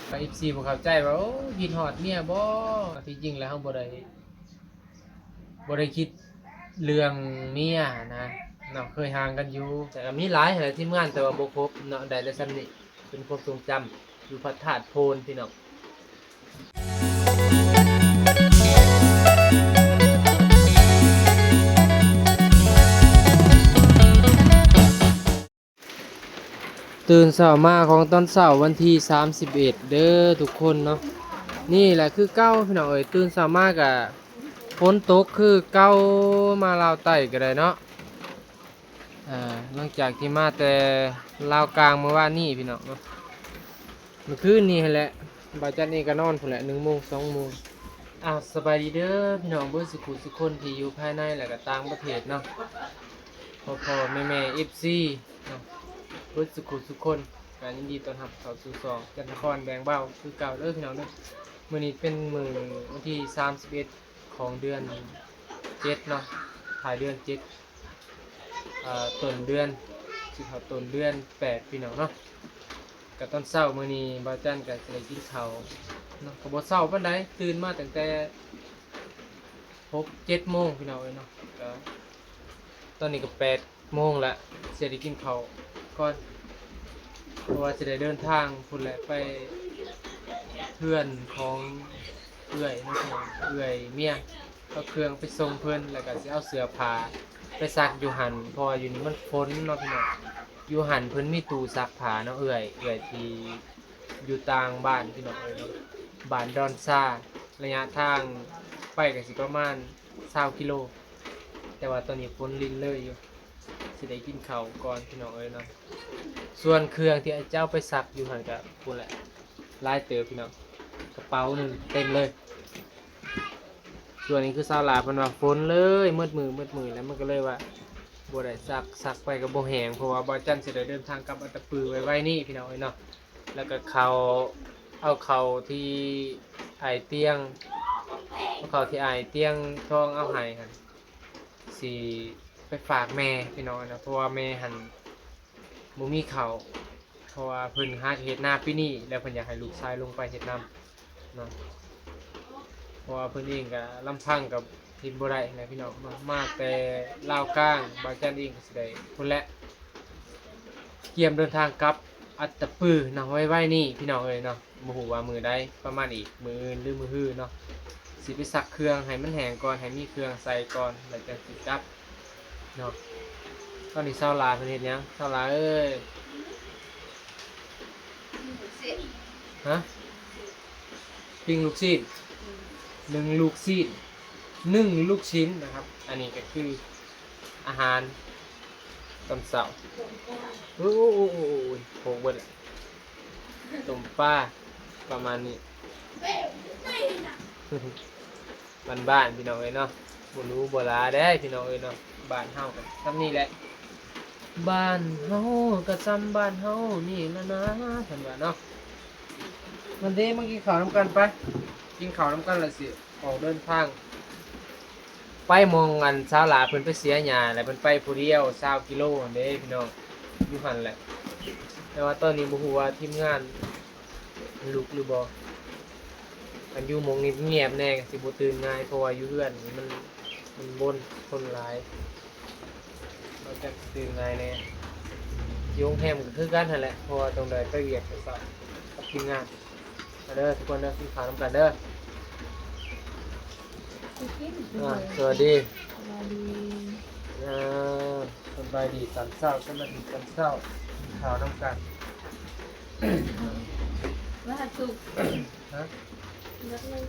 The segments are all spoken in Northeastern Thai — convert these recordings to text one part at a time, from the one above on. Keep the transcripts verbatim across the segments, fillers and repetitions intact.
เอฟซีบ่เข้าใจว่า โอ้ คิดฮอดเมียบ่ ที่จริงแล้วเฮาบ่ได้ บ่ได้คิดเรื่องเมียนะเนาะ เคยห่างกันอยู่ แต่ก็มีหลายหั้นแหละทีมงาน แต่ว่าบ่ครบเนาะ ได้แต่ส่ำนี้ เป็นความทรงจำอยู่พระธาตุโพนพี่น้อง ตื่นเช้ามาของตอนเช้าวันที่สามสิบเอ็ดเด้อทุกคนเนาะ นี่แหละคือเก่าพี่น้องเอ้ย ตื่นเช้ามาก็ฝนตกคือเก่า มาลาวใต้ก็ได้เนาะ อ่า หลังจากที่มาแต่ลาวกลางเมื่อวานนี้พี่น้องเนาะ เมื่อคืนนี้หั้นแหละ บ่าวจันเองก็นอนพู้นแหละ หนึ่งโมง สองโมง อ้าว สบายดีเด้อพี่น้องเบิดสุขุสุคนที่อยู่ภายในและก็ต่างประเทศเนาะ พ่อพ่อแม่แม่ เอฟซี เนาะ เบิดสุขุสุคน ก็ยินดีต้อนรับเข้าสู่ช่องจันทครแบ่งเบาคือเก่าเด้อพี่น้องเด้อ มื้อนี้เป็นมื้อวันที่สามสิบเอ็ดของเดือนเจ็ดเนาะ ท้ายเดือนเจ็ด อ่า ต้นเดือน สิเข้าต้นเดือนแปดพี่น้องเนาะ ก็ตอนเช้ามื้อนี้บ่าวจันก็สิได้กินข้าวเนาะ ก็บ่เช้าปานใด ตื่นมาตั้งแต่หกเจ็ดโมงพี่น้องเอ้ยเนาะ ก็ตอนนี้ก็แปดโมงละ สิได้กินข้าวก่อน เพราะว่าสิได้เดินทางพู้นแหละ ไปเฮือนของเอื้อยเนาะพี่น้อง เอื้อยเมีย เอาเครื่องไปส่งเพิ่น แล้วก็สิเอาเสื้อผ้าไปซักอยู่หั่น เพราะว่าอยู่นี่มันฝนเนาะพี่น้อง อยู่หั่นเพิ่นมีตู้ซักผ้าเนาะ เอื้อย เอื้อยที่อยู่ต่างบ้านพี่น้องเอ้ยเนาะ บ้านดอนซา ระยะทางไปก็สิประมาณซาวกิโล แต่ว่าตอนนี้ฝนรินเลยอยู่ สิได้กินข้าวก่อนพี่น้องเอ้ยเนาะ ส่วนเครื่องที่จะเอาไปซักอยู่หั่นก็พู้นแหละ หลายเติบพี่น้อง กระเป๋าหนึ่งเต็มเลย ส่วนนี้คือสาวหลาเพิ่นว่าฝนเลย มืดมือ มืดมือ แล้วมันก็เลยว่าบ่ได้ซัก ซักไปก็บ่แห้ง เพราะว่าบ่าวจันสิได้เดินทางกลับอัตตปือไวๆนี้พี่น้องเอ้ยเนาะ แล้วก็ข้าว เอาข้าวที่อ้ายเตี้ยง เอาข้าวที่อ้ายเตี้ยงทองเอาให้หั่น สิไปฝากแม่พี่น้องเอ้ยเนาะ เพราะว่าแม่หั่น บ่มีข้าว เพราะว่าเพิ่นหาเฮ็ดนาปีนี้ แล้วเพิ่นอยากให้ลูกชายลงไปเฮ็ดนำเนาะ เพราะว่าเพิ่นเองก็ลำพังก็เฮ็ดบ่ได้นะพี่น้องเนาะ มาแต่ลาวกลาง บ่าวจันเองก็สิได้พู้นแหละ เตรียมเดินทางกลับอัตตปือเนาะ ไวๆนี้พี่น้องเอ้ยเนาะ บ่ฮู้ว่ามื้อใด ประมาณอีกมื้ออื่นหรือมื้อฮือเนาะ สิไปซักเครื่องให้มันแห้งก่อน ให้มีเครื่องใส่ก่อน แล้วจั่งสิกลับ เนาะ ตอนนี้สาวหลาเพิ่นเฮ็ดหยัง สาวหลาเอ้ย ฮะ ปิ้งลูกชิ้น นึ่งลูกชิ้น นึ่งลูกชิ้นนะครับ อันนี้ก็คืออาหารตอนเช้า โอ้โห โอ้โห โอ้โห โอ้โห โขกเบิดละ ต้มปลา ประมาณนี้ บ้านๆพี่น้องเอ้ยเนาะ บ่หรูบ่หราเด้พี่น้องเอ้ยเนาะ บ้านเฮาก็ส่ำนี้แหละ บ้านเฮาก็ส่ำบ้านเฮานี่ล่ะนะ เพิ่นว่าเนาะ มันเด้ มากินข้าวนำกันไป กินข้าวนำกันแล้วสิออกเดินทาง ไปหม่องอันสาวหลาเพิ่นไปเสียหญ้า แล้วเพิ่นไปผู้เดียวซาวกิโลหั้นเด้พี่น้อง อยู่หั่นแหละ แต่ว่าตอนนี้บ่ฮู้ว่าทีมงานลุกหรือบ่ คันอยู่หม่องเงียบๆแน่ก็สิบ่ตื่นง่าย เพราะว่าอยู่เฮือนนี่มัน มันบ่นคนหลาย ก็จะตื่นง่ายแน่ อยู่โรงแรมก็คือกันหั่นแหละ เพราะว่าต้องได้ไปเวียกแต่เช้ากับทีมงาน มาเด้อทุกคนเด้อ กินข้าวนำกันเด้อ อ่า สวัสดี สวัสดี อ่า สบายดีตอนเช้า สวัสดีตอนเช้า กินข้าวนำกัน ว่าสุก ฮะ เลือกเลย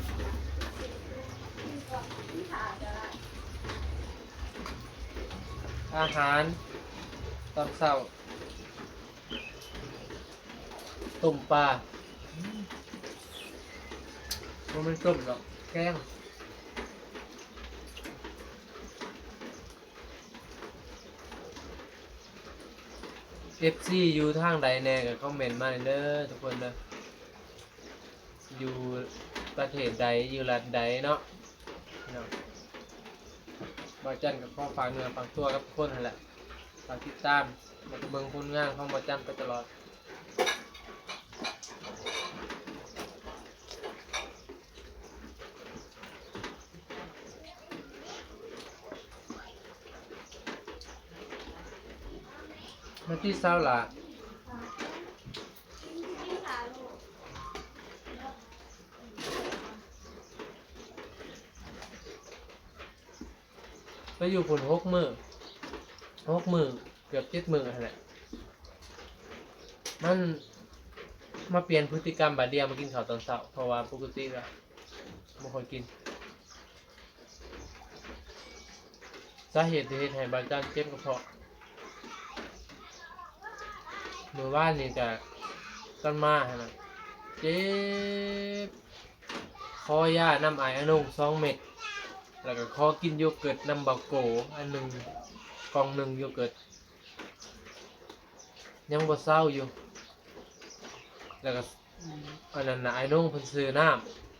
อาหารตอนเช้า ต้มปลา บ่แม่นต้มดอก แกง เอฟซี อยู่ทางใดแน่ก็คอมเมนต์มาเด้อทุกคนเด้อ อยู่ประเทศใด อยู่รัฐใดเนาะ เนาะ บ่าวจันก็ขอฝากเนื้อฝากตัวกับทุกคนหั่นแหละ ฝากติดตาม แล้วก็เบิ่งผลงานของบ่าวจันไปตลอด เ มาที่เช้าละ ไปอยู่พุ้นหกมื้อ หกมื้อ เกือบเจ็ดมื้อหั้นแหละ มันมาเปลี่ยนพฤติกรรมบาดเดียวมากินข้าวตอนเช้า เพราะว่าปกติก็บ่ค่อยกิน สาเหตุที่เฮ็ดให้บ่าวจันเจ็บกระเพาะ มื้อวานนี่ก็ตอนมาหั่นน่ะ เจ็บ ขอยานำอ้ายอนงสองเม็ด แล้วก็ขอกินโยเกิร์ตนำบ่าวโกอันหนึ่ง กล่องหนึ่งโยเกิร์ต ยังบ่เซาอยู่ แล้วก็ อันนั้นน่ะ อ้ายนงเพิ่นซื้อน้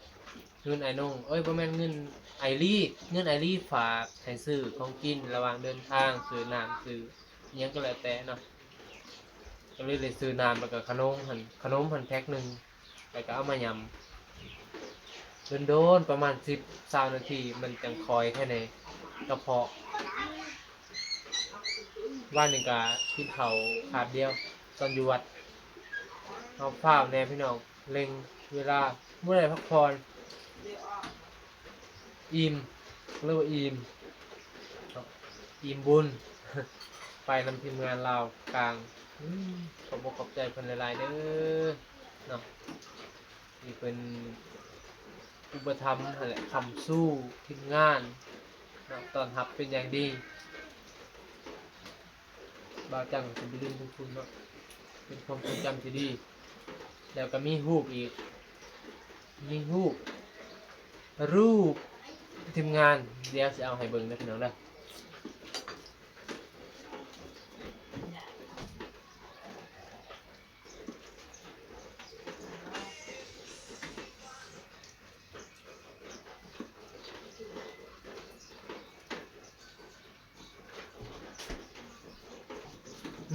ำ เงินอ้ายนง เอ้ย บ่แม่น เงินอ้ายลี เงินอ้ายลีฝากให้ซื้อของกินระหว่างเดินทาง ซื้อน้ำ ซื้ออิหยังก็แล้วแต่เนาะ ก็เลยได้ซื้อน้ำ แล้วก็ขนมหั่น ขนมหั่นแพ็คหนึ่ง แล้วก็เอามายำ โดนๆ ประมาณสิบ ซาวนาที มันจั่งคอยแค่ในกระเพาะ วานนี่ก็กินข้าวคาบเดียว ตอนอยู่วัด เฮาฟ้าวแน่พี่น้อง เร่งเวลา บ่ได้พักผ่อน อิ่ม เรียกว่าอิ่ม อิ่มบุญ ไปนำทีมงานลาวกลาง อืม ขอบอกขอบใจเพิ่นหลายๆ เด้อ เนาะ ที่เพิ่นอุปถัมภ์หั่นแหละ ค้ำชูทีมงาน เนาะ ต้อนรับเป็นอย่างดี บ่าวจันก็สิบ่ลืมบุญคุณเนาะ เป็นความทรงจำที่ดี แล้วก็มีรูปอีก มีรูป รูปทีมงาน เดี๋ยวสิเอาให้เบิ่งเด้อพี่น้องเด้อ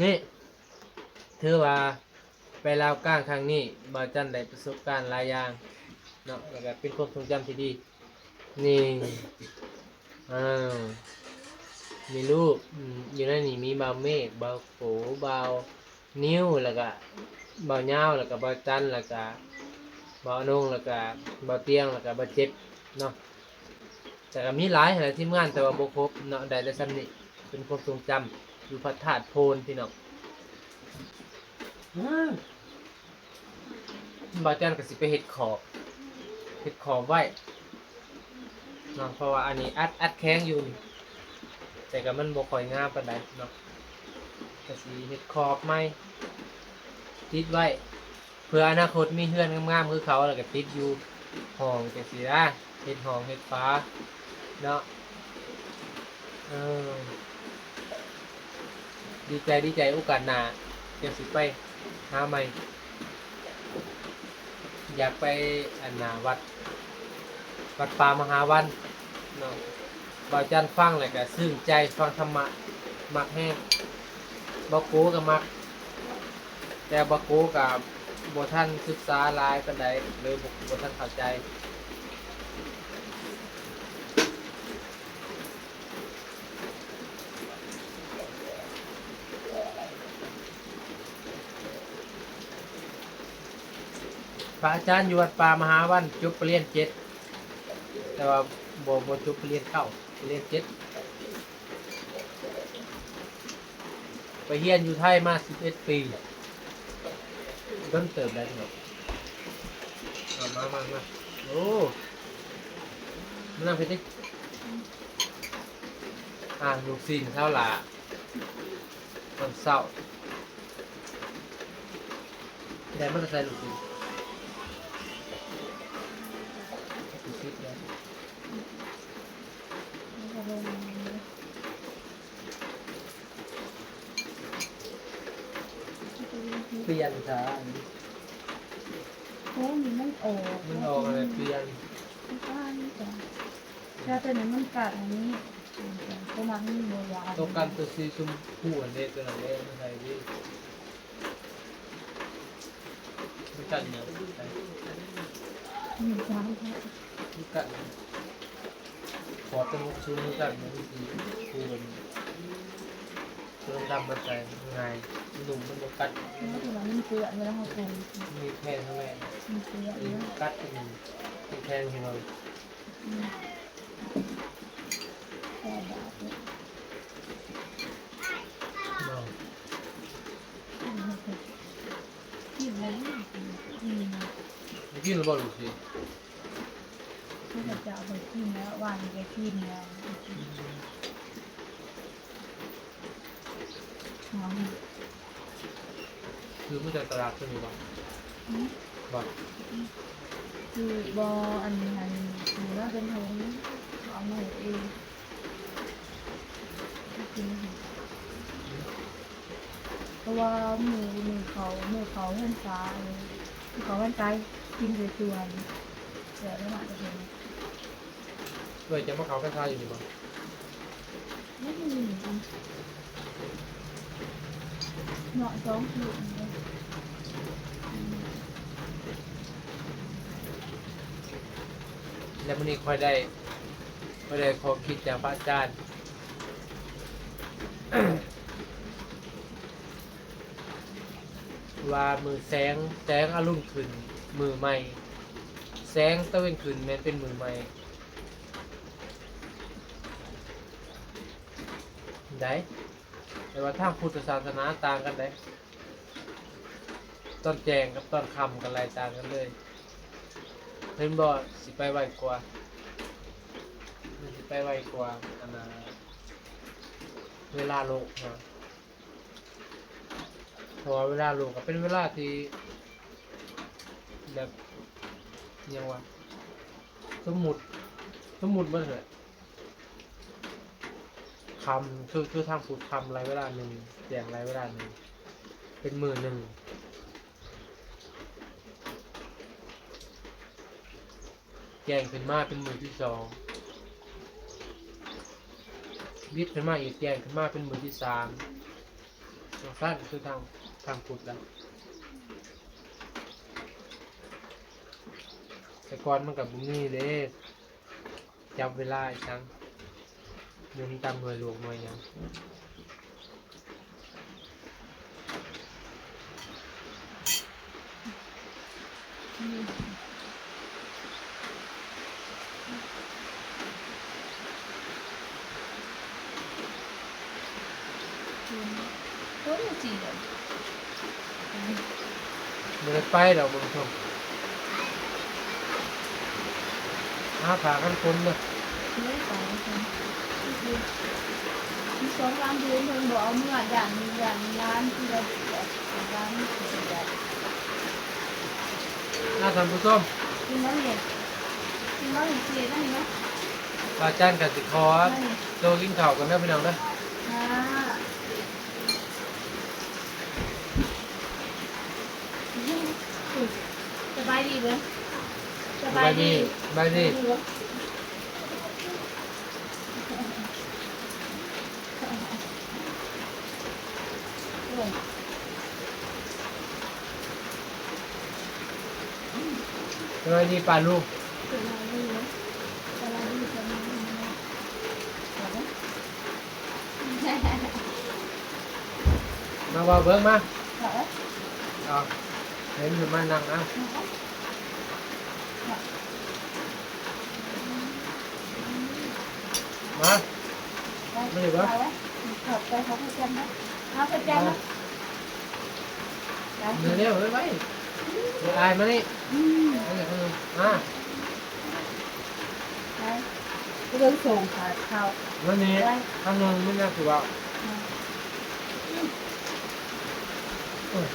นี่ ถือว่าไปลาวกลางครั้งนี้ บ่าวจันได้ประสบการณ์หลายอย่างเนาะ แล้วก็เป็นความทรงจำที่ดี นี่ อ้าว มีรูป อืม อยู่ในนี่มีบ่าวเมฆ บ่าวโก บ่าวนิว แล้วก็บ่าวยาว แล้วก็บ่าวจัน แล้วก็บ่าวนง แล้วก็บ่าวเตียง แล้วก็บ่าวเจ็บเนาะ แต่ก็มีหลายหั่นแหละทีมงาน แต่ว่าบ่ครบเนาะ ได้แต่ส่ำนี้ เป็นความทรงจำอยู่พระธาตุโพนพี่น้อง อ้า บ่าวจันก็สิไปเฮ็ดขอบ เฮ็ดขอบไว้เนาะ เพราะว่าอันนี้อัด อัดแข็งอยู่นี่ แต่ก็มันบ่ค่อยงามปานใดเนาะ ก็สิเฮ็ดขอบใหม่ ติดไว้ เผื่ออนาคตมีเฮือนงามๆคือเขา แล้วก็ติดอยู่ห้องจั่งซี้นะ เฮ็ดห้องเฮ็ดฝาเนาะ เออ ดีใจ ดีใจ โอกาสหน้าจั่งสิไปหาใหม่ อยากไปอันน่ะ วัด วัดป่ามหาวันเนาะ บ่าวจันฟังแล้วก็ซื่นใจ ฟังธรรมะ มักแฮง บ่าวโกก็มัก แต่บ่าวโกก็บ่ทันศึกษาหลายปานใด เลยบ่ บ่ทันเข้าใจ พระอาจารย์อยู่วัดป่ามหาวัน จบปริญญาเจ็ด แต่ว่าบ่ บ่จบปริญญาเก้า ปริญญาเจ็ด ไปเรียนอยู่ไทยมาสิบเอ็ดปี โดนเติบได้เนาะ เอามา มา มา โอ้ มานั่งพี้ติ อ่ะ ลูกชิ้นเช้าหล่า ตอนเช้า ได้มาแต่ไสลูกชิ้น ลูกชิ้นได้ เปลี่ยนซะ อันนี้ โอ้ นี่มันออก มันออกอะไร เปลี่ยน ที่บ้านนี่จ้ะ แล้วตัวนี้มันกัดอันนี้ ตัวนั้นมันบ่หวาน ตัวกันตัวสีชมพูอันเด้ ตัวนั้นเด้ มันใส่ดี มันกัดเนี่ย อืม ใช่ มันกัดเนี่ย ขอดจมูกชูมันกัดเนี่ย มันสีชมพูแบบนี้ เครื่องดำมันใส่ง่าย หนุ่มมันบ่กัด เนาะ แต่ว่ามันเปื้อนเวลาเราปรุง มีแพงเท่าไหร่ มันเปื้อน มี เนาะ กัดเป็นเป็นแพงพี่น้อง อืม แซ่บอะ เนาะ อืม กินแล้ว อืม กินแล้วบ่ลูกสิ ข้าพเจ้าไปกินแล้ว วันไปกินแล้ว หอม คือมาจากตลาดตัวนี้บ่ อืม บ่ คือบ่ อันนี้ อันนี้ คือว่าเป็นถุง เอามาให้เอง กิน เพราะว่ามือ มือเขา มือเขาพรรษา มือเขาพรรษา กินแต่ส่วน เดี๋ยวได้มาจะเป็น เอ้ย จะมาเข้าพรรษาอยู่นี่บ่ ไม่มีเหมือนกัน เนาะ สองคืน แล้วมื้อนี้ค่อยได้ ค่อยได้ข้อคิดจากพระอาจารย์ ว่ามื้อแสง แสงอรุณขึ้น มื้อใหม่ แสงตะเว็นขึ้น แม่นเป็นมื้อใหม่ ได้ แต่ว่าทางพุทธศาสนาต่างกันเด้ ตอนแจ้งกับตอนค่ำก็ไล่ต่างกันเลย เห็นบ่ สิไปไวกว่า มันสิไปไวกว่า อันน่ะ เวลาโลกนะ เพราะว่าเวลาโลกก็เป็นเวลาที่ แบบ อิหยังวะ สมมุติ สมมุติมันเถอะ ค่ำ คือ คือทางพุทธค่ำหลายเวลาหนึ่ง แจ้งหลายเวลาหนึ่ง เป็นมื้อหนึ่ง แจ้งขึ้นมาเป็นมื้อที่สอง วิดขึ้นมาอีก แจ้งขึ้นมาเป็นมื้อที่สาม จั่งซั้นคือทาง ทางพุทธแล้ว แต่ก่อนมันก็บ่มีเด้ จับเวลาอีสัง หมุนตามหน่วยโลกหน่วยหยัง โอ้ย จีน บ่ได้ไปดอกเบิ่งชม หาผ้ากันฝนเด้อ บ่ได้ไป มีสองสามเดือนเพิ่นบ่เอาเมือ ย่าน ย่านหลานที่ว่า หลานที่ว่า อ่า ท่านผู้ชม กินบ่นี่ กินบ่นี่ สิได้นั่นนี่เนาะ อาจารย์ก็สิขอ นั่นนี่ ตัวกินข้าวกันเด้อพี่น้องเด้อ ค่ะ สบายดีเด้อ สบายดี สบายดี สบายดีเด้อ สบายดีป้าลุง สบายดีเด้อ สบายดี สบายดีเด้อ มาเว้าเบิ่งมา เอา เห็นอยู่มานั่ง เอา มา มาอยู่บ่ ขอบใจ ขอบใจนะ เอา ขอบใจนะ มา เร็วๆ ไวๆ เดี๋ยวอายมานี่ อืม มานี่ มา ไป เรื่องส่งขาดเข้า วันนี้ ไป ครั้งหนึ่งไม่น่าคือว่า อืม โอ้ย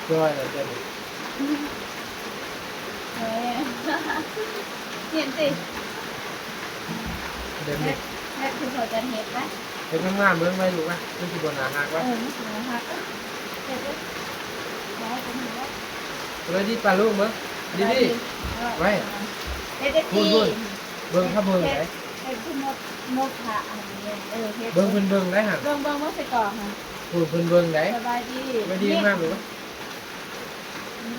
ช่วยหน่อยเจ้าหนู เฮ้ย เห็นสิ เดี๋ยวนี้ เฮ็ด เฮ็ดคือเขาจะเฮ็ดนะ เฮ็ดงามๆ เบิ่งไว้ลูกนะ มันสิบ่หนาหักวะ เออ มันสิบ่หนาหัก เฮ็ดเด้อ บ่ให้เป็นหัว สวัสดีป้าลุงเบิ่ง ดีๆ สวัสดี ไว้ เฮ็ดได้ พูด ดี พูด เบิ่งครับ เบิ่งไหน เฮ็ดคือมด มดพระอันนี้ เออ เฮ็ด เบิ่งเพิ่นเบิ่งได้หั่น เบิ่ง เบิ่ง เบิ่งใส่กล่องหั่น พูด เพิ่นเบิ่งได้ สบายดี สบายดี นี่ มากเลย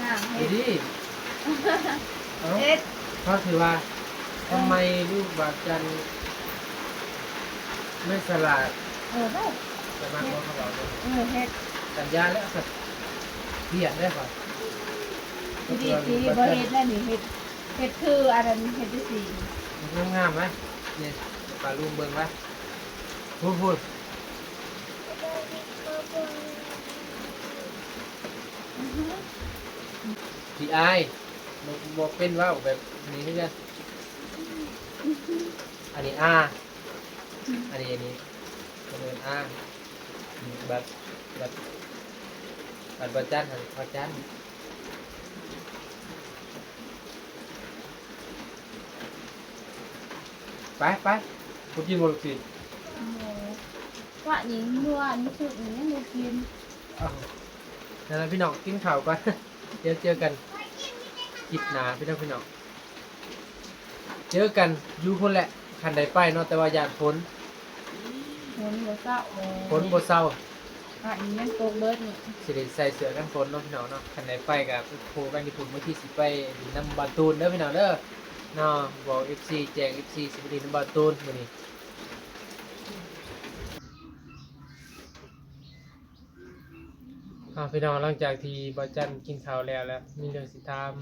งาม เฮ็ด ดี เอ้า เฮ็ด ก็คือว่า เออ ทำไมลูกบาดจัน ไม่สลาด เออได้ จะมาขอเขาบอก เออเฮ็ด สัญญาแล้วสัตว์เบียดได้ป่ะ ดีดีบ่เฮ็ดแล้วนี่ เฮ็ด เฮ็ดคืออันนั้น เฮ็ดจังซี่ งามๆไหม นี่ ปลาลูกเบิ่งไหม พูดพูด พี่อ้าย บ่ บ่เป็นเว้าแบบนี้คือกัน อันนี้อา อันนี้ อันนี้ อันนี้อา บัตร บัตร บัตรประจัน บัตรประจัน ไป ไป บ่กินบ่ลูกชิ้น โอ้โห ว่าหญิงด้วย นี่ชุดนี้ยังบ่กิน อ้าว นั่นล่ะพี่น้อง กินข้าวก่อน เดี๋ยวเจอกันคลิปหน้าพี่น้อง พี่น้อง เจอกันอยู่พุ้นแหละ คันได้ไปเนาะ แต่ว่าย้านฝน ฝนบ่เซา ฝนบ่เซา อ่ะ อีหยังตกเบิดนี่ สิได้ใส่เสื้อกันฝนเนาะพี่น้องเนาะ คันได้ไปก็โทรกันอยู่พุ้น มื้อที่สิไปนำบ่าวตูนเด้อพี่น้องเด้อ เนาะ บอก เอฟซี แจ้ง เอฟซี สิไปเล่นนำบ่าวตูนมื้อนี้ อ่า พี่น้อง หลังจากที่บ่าวจันกินข้าวแล้ว แล้วมีเรื่องสิถาม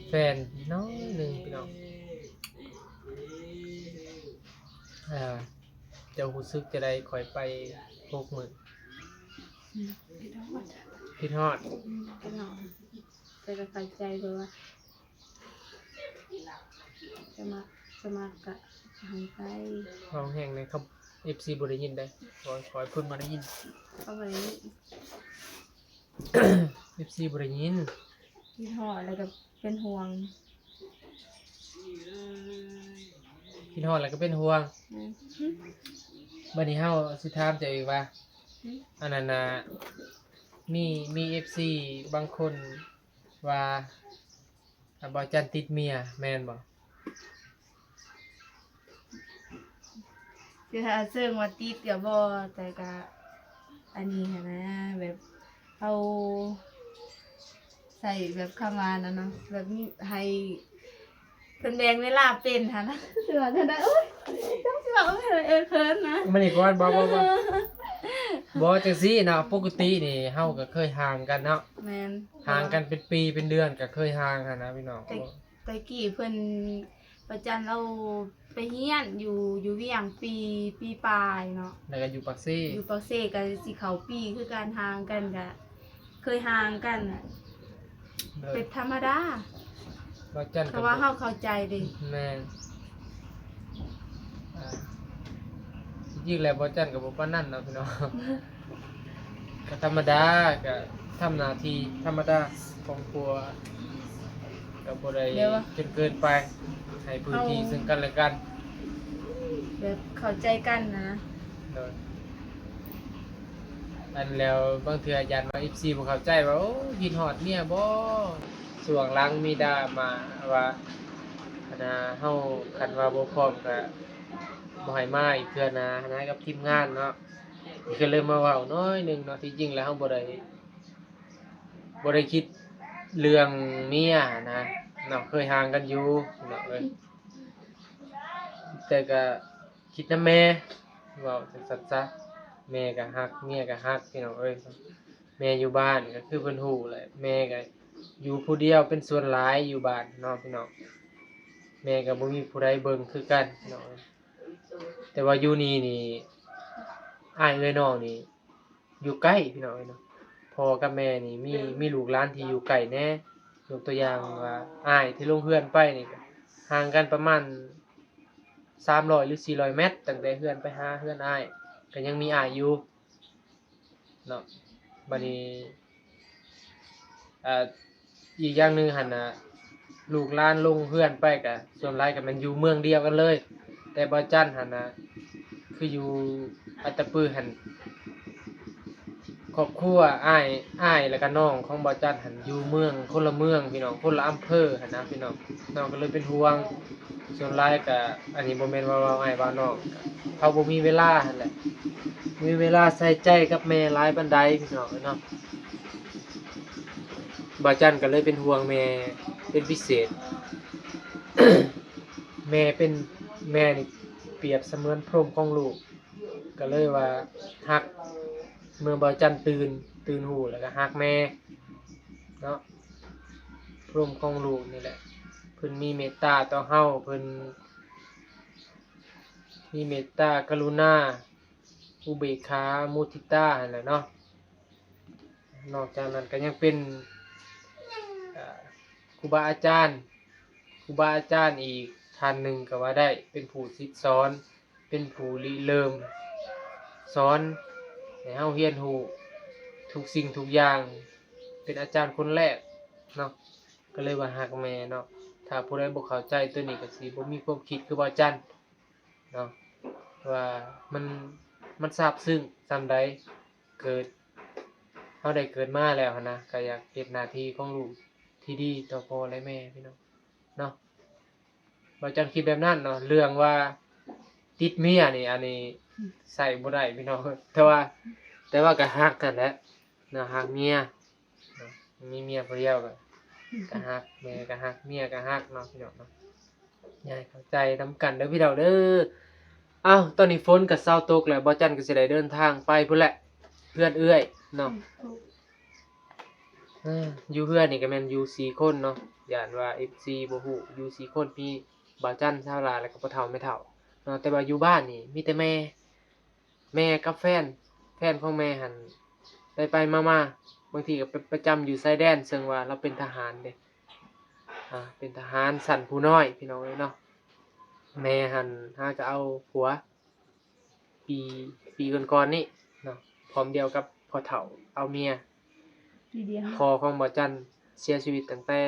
แฟนน้อยหนึ่งพี่น้อง อ่า เจ้ารู้สึกจะได้ข่อยไปหกมื้อ อืม คิดฮอด คิดฮอด อืม คิดฮอด แต่ก็เข้าใจเลยว่า สมัคร สมัครกะให้ไป เว้าแฮงเลยครับ เอฟซี บ่ได้ยินได้ ขอ ขอให้เพิ่นมาได้ยิน เอาไว้ เอฟซี บ่ได้ยิน คิดฮอดแล้วก็เป็นห่วง คิดฮอดแล้วก็เป็นห่วง อืม บัดนี้เฮาสิถามเจ้าอีกว่า อืม อันนั้นน่ะ มี มี เอฟซี บางคนว่า อ่ะ บ่าวจันติดเมีย แม่นบ่ คือถ้าเชิงว่าติดก็บ่ แต่ก็ อันนี้หั้นนะ แบบ เฮา ใส่แบบคำว่านั้นเนาะ แบบมี ให้เพิ่นแบ่งเวลาเป็นหั้นนะ สิว่าจั่งใด โอ๊ย จักสิว่า โอ๊ย เออ เขินนะ มานี่ก่อน บ่ บ่ บ่ บ่ จั่งซี้เนาะ ปกตินี่เฮาก็เคยห่างกันเนาะ แม่น ห่างกันเป็นปีเป็นเดือนก็เคยห่างหั้นนะพี่น้อง แต่ แต่กี้เพิ่น ประจันเราไปเฮียนอยู่ อยู่เวียงปี ปีปลายเนาะ แล้วก็อยู่ปากเซ อยู่ปากเซก็สิเข้าปีคือกัน ห่างกันก็เคยห่างกันน่ะ โดย เป็นธรรมดา บ่าวจันก็ เพราะว่าเฮาเข้าใจเด้ แม่น อ่า จริงๆแล้วบ่าวจันก็บ่ปานนั้นเนาะพี่น้อง ก็ธรรมดา ก็ทำหน้าที่ธรรมดาของครอบครัว ก็บ่ได้ เดี๋ยววะ จนเกินไป ให้พื้นที่ เอา ซึ่งกันและกัน แบบเข้าใจกันนะ โดย อันแล้วบางเทื่อย้านว่า เอฟซี บ่เข้าใจว่า โอ้ คิดฮอดเมียบ่ ช่วงหลังมีดราม่าว่า อันน่ะ เฮาคันว่าบ่พร้อมก็บ่ให้มาอีกเทื่อนะ นะ กับทีมงานเนาะ ก็เลยมาเว้าน้อยหนึ่งเนาะ ที่จริงแล้วเฮาบ่ได้ บ่ได้คิดเรื่องเมียนะเนาะ เคยห่างกันอยู่เนาะ เอ้ย แต่ก็คิดนำแม่ เว้าจั่งซั้นซะ แม่ก็ฮัก เมียก็ฮัก พี่น้องเอ้ย แม่อยู่บ้านก็คือเพิ่นฮู้แหละ แม่ก็อยู่ผู้เดียวเป็นส่วนหลายอยู่บ้านเนาะพี่น้อง แม่ก็บ่มีผู้ใดเบิ่งคือกันพี่น้อง แต่ว่าอยู่นี่นี่ อ้ายเอื้อยน้องนี่ อยู่ใกล้พี่น้องเอ้ยเนาะ พ่อกับแม่นี่มี มีลูกหลานที่อยู่ใกล้แน่ ยกตัวอย่างว่าอ้ายที่ลงเฮือนไปนี่ก็ห่างกันประมาณสามร้อยหรือสี่ร้อยเมตร ตั้งแต่เฮือนไปหาเฮือนอ้าย ก็ยังมีอ้ายอยู่เนาะ บัดนี้ อ่า อีกอย่างหนึ่งหั่นน่ะ ลูกหลานลงเฮือนไปก็ส่วนหลายก็แม่นอยู่เมืองเดียวกันเลย แต่บ่าวจันหั่นน่ะ คืออยู่อัตตปือหั่น ครอบครัวอ้าย อ้ายแล้วก็น้องของบ่าวจันหั่นอยู่เมืองคนละเมืองพี่น้อง คนละอำเภอหั่นนะพี่น้อง น้องก็เลยเป็นห่วง ส่วนหลายก็ อันนี้บ่แม่นว่าเว้าอ้ายเว้าน้อง ก็เขาบ่มีเวลาหั่นแหละ มีเวลาใส่ใจกับแม่หลายปานใดพี่น้องเนาะ บ่าวจันก็เลยเป็นห่วงแม่เป็นพิเศษ แม่เป็น แม่นี่เปรียบเสมือนพรหมของลูก ก็เลยว่าฮัก เมื่อบ่าวจันตื่น ตื่นรู้แล้วก็ฮักแม่เนาะ พรหมของลูกนี่แหละ เพิ่นมีเมตตาต่อเฮา เพิ่นมีเมตตากรุณา อุเบกขา มุทิตาหั่นแหละเนาะ นอกจากนั้นก็ยังเป็น เอ่อ ครูบาอาจารย์ ครูบาอาจารย์อีกท่านหนึ่งก็ว่าได้ เป็นผู้สิทธิ์สอน เป็นผู้ริเริ่มสอนให้เฮาเรียนรู้ทุกสิ่งทุกอย่าง เป็นอาจารย์คนแรกเนาะ ก็เลยว่าฮักแม่เนาะ ถ้าผู้ใดบ่เข้าใจตัวนี้ก็สิบ่มีความคิดคือบ่าวจันเนาะ ว่ามัน มันซาบซึ้งส่ำใด เกิด เฮาได้เกิดมาแล้วหั้นนะ ก็อยากเฮ็ดหน้าที่ของลูกที่ดีต่อพ่อและแม่พี่น้องเนาะ บ่าวจันคิดแบบนั้นเนาะ เรื่องว่าติดเมียนี่ อันนี้ใส่บ่ได้พี่น้อง แต่ว่า แต่ว่าก็ฮักกันแหละเนาะ ฮักเมียเนาะ มีเมียผู้เดียวก็ ก็ฮัก แม่ก็ฮัก เมียก็ฮักเนาะพี่น้องเนาะ อยากให้เข้าใจนำกันเด้อพี่น้องเด้อ เอ้า ตอนนี้ฝนก็เซาตกแล้ว บ่าวจันก็สิได้เดินทางไปพุ้นแหละ เฮือนเอื้อยเนาะ เอ้อ อยู่เฮือนนี่ก็แม่นอยู่สี่คนเนาะ ย้านว่าเอฟซีบ่ฮู้ อยู่สี่คน มีบ่าวจัน สาวหลา แล้วก็พ่อเฒ่าแม่เฒ่าเนาะ แต่ว่าอยู่บ้านนี่มีแต่แม่ แม่กับแฟน แฟนของแม่หั้นไปๆมาๆ บางทีก็ไปประจำอยู่ชายแดน ซึ่งว่าลาวเป็นทหารเด้ อ่า เป็นทหารชั้นผู้น้อยพี่น้องเอ้ยเนาะ แม่หั้นหาก็เอาผัว ปี ปีก่อนๆนี่เนาะ พร้อมเดียวกับพ่อเฒ่าเอาเมีย ปีเดียว พ่อของบ่าวจันเสียชีวิตตั้งแต่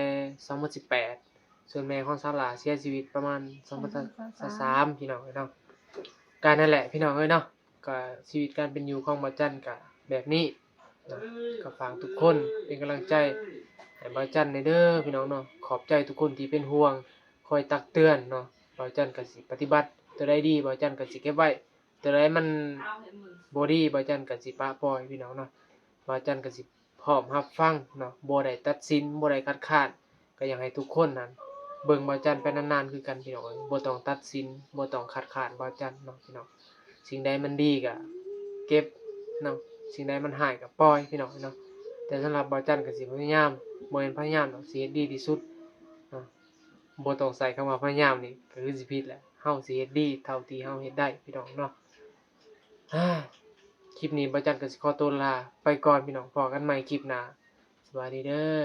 สองพันสิบแปด ส่วนแม่ของสาวหลาเสียชีวิตประมาณสองพันสามพี่น้องเอ้ยเนาะ ก็นั่นแหละพี่น้องเอ้ยเนาะ ก็ชีวิตการเป็นอยู่ของบ่าวจันก็แบบนี้เนาะ ก็ฝากทุกคนเป็นกำลังใจให้บ่าวจันแหน่เด้อพี่น้องเนาะ ขอบใจทุกคนที่เป็นห่วง คอยตักเตือนเนาะ บ่าวจันก็สิปฏิบัติ ตัวใดดีบ่าวจันก็สิเก็บไว้ ตัวใดมันบ่ดีบ่าวจันก็สิปะปล่อยพี่น้องเนาะ บ่าวจันก็สิพร้อมรับฟังเนาะ บ่ได้ตัดสิน บ่ได้คัดค้าน ก็อยากให้ทุกคนนั้นเบิ่งบ่าวจันไปนานๆคือกันพี่น้องเอ้ย บ่ต้องตัดสิน บ่ต้องคัดค้านบ่าวจันเนาะพี่น้อง สิ่งใดมันดีก็เก็บเนาะ สิ่งใดมันร้ายก็ปล่อยพี่น้องเนาะ แต่สำหรับบ่าวจันก็สิพยายาม บ่แม่นพยายามดอก สิเฮ็ดดีที่สุดเนาะ บ่ต้องใส่คำว่าพยายามนี่ก็คือสิผิดแหละ เฮาสิเฮ็ดดีเท่าที่เฮาเฮ็ดได้พี่น้องเนาะ อ่า คลิปนี้บ่าวจันก็สิขอตัวลาไปก่อนพี่น้อง พ้อกันใหม่คลิปหน้า สวัสดีเด้อ